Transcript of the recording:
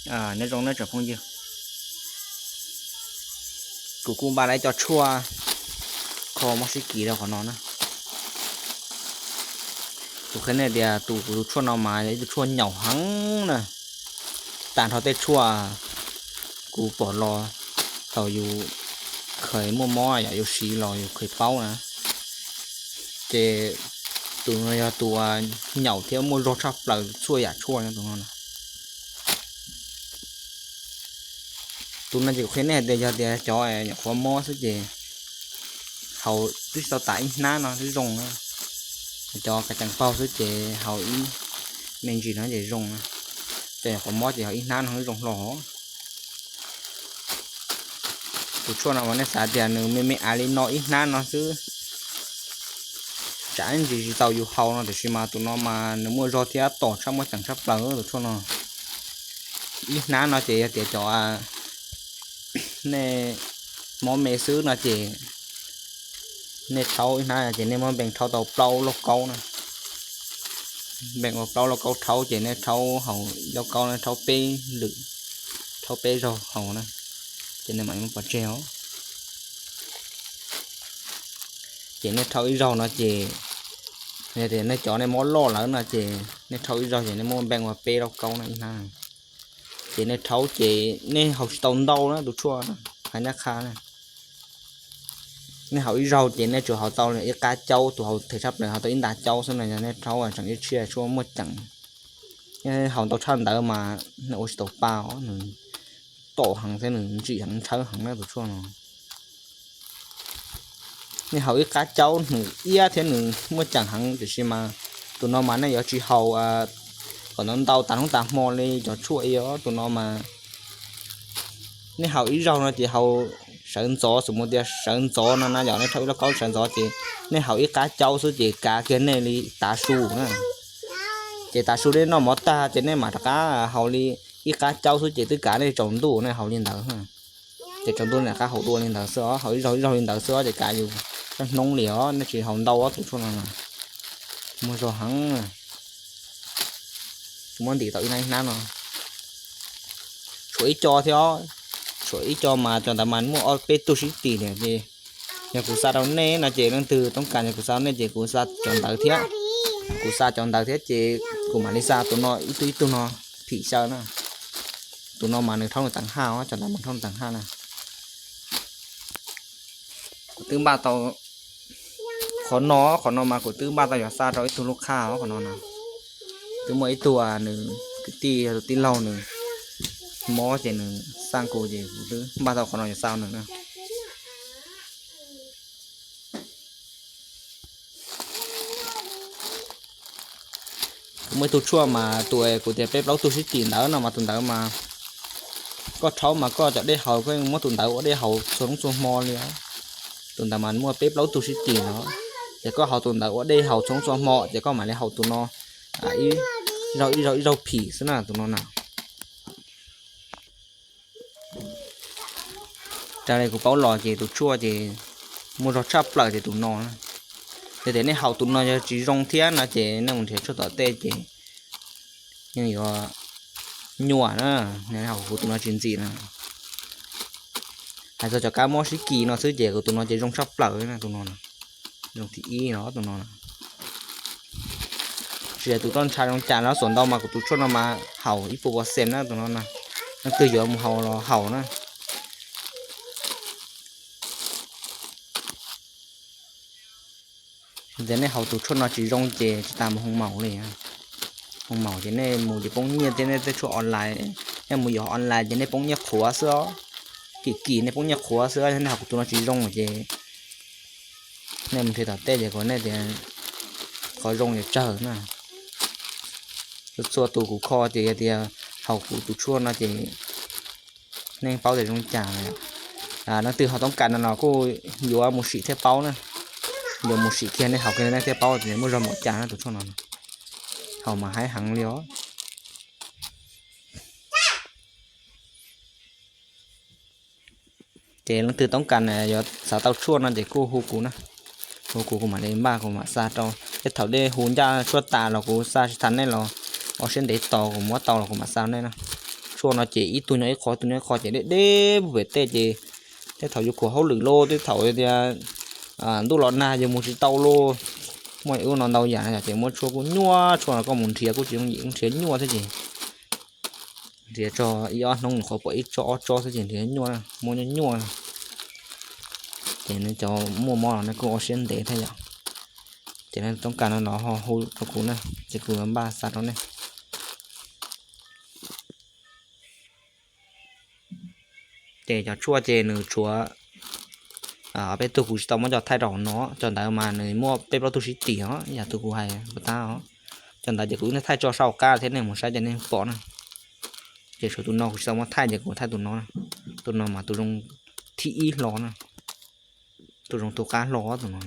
Nyob zoo nawb tsoom phooj ywg, kuv kuj npaj tau ib co tshuaj kho mob sib kis rau qhov no na. Kuv qhia nej tias tus kuv tus tshuaj no mas yog ib tug tshuaj nyaum heev na. Tag nrho tej tshuaj kuv pom los thaum yus kheev muaj mob yom, yus siv los yus kheev paub na. Ces tus no yog tus nyaum thiab muaj zog tshaj plaws txhua yam tshuaj tus no na. Tus no ces kuv qhia nej hais tias yog tias cov nyuam qhuav mob xwb ces haus twb tsis tau tas ib hnab no twb zoo na. Cov kav cees paug xwb ces haus ib me ntsis no ces zoo na. Cov nyuam qhuav mob ces haus ib hnab no twb zoo hlo. Tus tshuaj no mas nej xav tias nws me me av li no ib hnab no xwb, tsam ntsis tsis tau yus haus no, tiam sis mas tus no mas nws muaj zog thiab tom tshaj, muaj ceem tshaj plaws tus tshuaj no. Ib hnab no ces yog tias cov nej mob me xwb no ces nej rhaub ib hnab ces nej muab npees rhaub tau plaub lauj kaub na. Npees ua plaub lauj kaub rhaub ces nej rhaub haus lauj kaub, nej rhaub peb lwm, rhaub peb zaug haus na, ces nws mam li muab pov tseg os. Ces nej rhaub ib zaug no ces, yog tias nej cov nej mob loj lawm no ces nej rhaub ib zaug ces nej muab npees ua peb lauj kaub no ib hnab. Ces nej rhaub ces nej haus tsis tau ntau na tus tshuaj na, hais nyab qha na. Nej haus ib zaug ces nej tsuas haus tau ib qab caub, tus haus them tshaj plaws haus tau ib nta caub xwb no, yog nej rhaub tseem ib tshiab tshuaj muaj ceem. Nej haus ntau tshaj ntawd mas nej ua tsis tau pa os, nws tom heev thiab nws ntsim heev ntshawb heev na tus tshuaj no. Nej haus ib qab caub nws iab thiab nws muaj ceem heev, tiam sis mas tus no mas nej yuav tsis haus kom ntau ntau tas hnub tas hmo li cov tshuaj os. Tus no mas nej haus ib zaug no ces haus sawv ntxov, xws mus tias sawv ntxov no na, yog nej rhaub ib lauj kaub sawv ntxov ces nej haus ib qab caub xwb ces kav kiag nej li tav su na. Ces tav su nej noj mov tag ces nej mam rov qab haus li ib qab caub xwb ces twb kav nej tsaus ntuj nej haus li ntawd. Ces tsaus ntuj nej rov qab haus dua li ntawd xwb os, haus ib zaug ib zaug li ntawd xwb os, ces kav yus sab hnub li os, nej tsis haus ntau os tus tshuaj no. Muaj zog heev. Kuv muab ntim tau ib hnab ib hnab no. Tshuav ib co thiab, tshuav ib co mas cov ntawd mas muaj ob peb tug sib tim lawm ces yog kuv xa rau nej no ces leej twg toob kas yog kuv xa rau nej ces kuv xa cov ntawd thiab. Kuv xa cov ntawd thiab ces kuv mam li xa tus no ib tug ib tug no phim xyaw na. Tus no mas nws rhaub nws teev haj os, cov ntawd mas rhaub nws teev haj na. Kuv twb npaj tau qhov no, qhov no mas kuv twb npaj tau yuav xa rau ib tug lub qhaj os, qhov no na. Twb muaj ib tug nws kwv tij, tus tij laug nws mob ces nws xa kuv ces kuv twb npaj tau qhov no yuav xa nws na. Kuv muaj ib tug tshuaj mas tus kuv tias peb plaub tug sib tim ntawd no mas tus ntawd mas koj rhaub mas koj cov dej haus koj muab tus ntawd ua dej haus txhua hnub txhua hmo li os. Tus ntawd mas muaj peb plaub tug sib tim no, ces koj haus tus ntawd ua dej haus txhua hnub txhua hmo ces koj mam li haus tus no ib zaug ib zaug ib zaug phim xwb na tus no na. Raws li kuv paub los ces tus tshuaj ces muaj zog tshaj plaws ces tus no. Yog tias nej haus tus no yog tsis zoo thiab no ces nej mus nrhiav tshuaj tom tej ces yeej yuav nyuaj na, nej haus kuv tus no tsis ntxim na. Hais txog cov kab mob sib kis no xwb ces kuv tus no ces zoo tshaj plaws na tus no. Zoo thib ib los tus no. Tsis hais tus toj ntsha zoo cas los xuas ntau mas kuv tus tshuaj no mas haum ib puas percent na tus no na. Leej twg yuav mus haus los haum na. Yog nej haus tus tshuaj no tsis zoo ces tsis tas mus hoo maum li. Hoo maum ces nej mus ces poob nyiaj thiab nej tej tshuaj online, nej mus yuav online ces nej poob nyiaj qhuav xwb os. Kim kim nej poob nyiaj qhuav xwb, yog nej haus kuv tus no tsis zoo ces nej mus nrhiav tom tej ces kuv nej tias qhov zoo ces tsawg na. Txhua tus kuv kho ces yog tias haus kuv tus tshuaj no ces nej paub tias zoo cas. Leej twg ho toob kas no los kuj yuav mus sim thiaj paub na. Yuav mus sim kiag nej haus kiag nej thiaj paub tias muaj zog npaum cas na tus tshuaj no. Haus mas haib heev li os. Ces leej twg toob kas yuav xav tau tshuaj no ces kuj hu kuv na. Hu kuv kuv mam li npaj kuv mam xa rau. Tej thaum dej hu ncaj tshuaj tas los kuv xa tsis tas nej los ua siab ntev tos kuv muab tau los kuv mam xa nej na. Tshuaj no ces ib tug nyob ib qho, ib tug nyob ib qho ces deb deb pem tej ces tej thaum yuav khuam hauj lwm lauj, tej thaum tias ntuj los nag yuav mus tsis tau lauj. Muaj ub no ntau yam no ces muab tshuaj kuj nyuaj, tshuaj no koj mus nrhiav kuj tsis yooj yim, nrhiav nyuaj thiab ces nrhiav tso ib ob hnub qhuav pom ib tsob ob tsob xwb ces nrhiav nyuaj, muab nyuaj nyuaj. Ces nej cov muaj mob los nej kuj ua siab ntev thiab yom. Ces nej toob kas no los ho hu rau kuv na, ces kuv npaj xa rau nej. Ces cov tshuaj ces nws tshuav peb tug, kuv tsis tau muab cov thaij rau hauv no, cov ntawd mas nws muaj peb plaub tug sib tim os, yam tus kuv hais puas tab os. Cov ntawd ces kuv thaij tso saum qab thiab nej mus saib ces nej pom na. Ces tshuav tus no kuv tsis tau muab thaij ces kuv thaij tus no. Tus no mas tus zoo thib ib hlo na, tus zoo tus qab hlo tus no.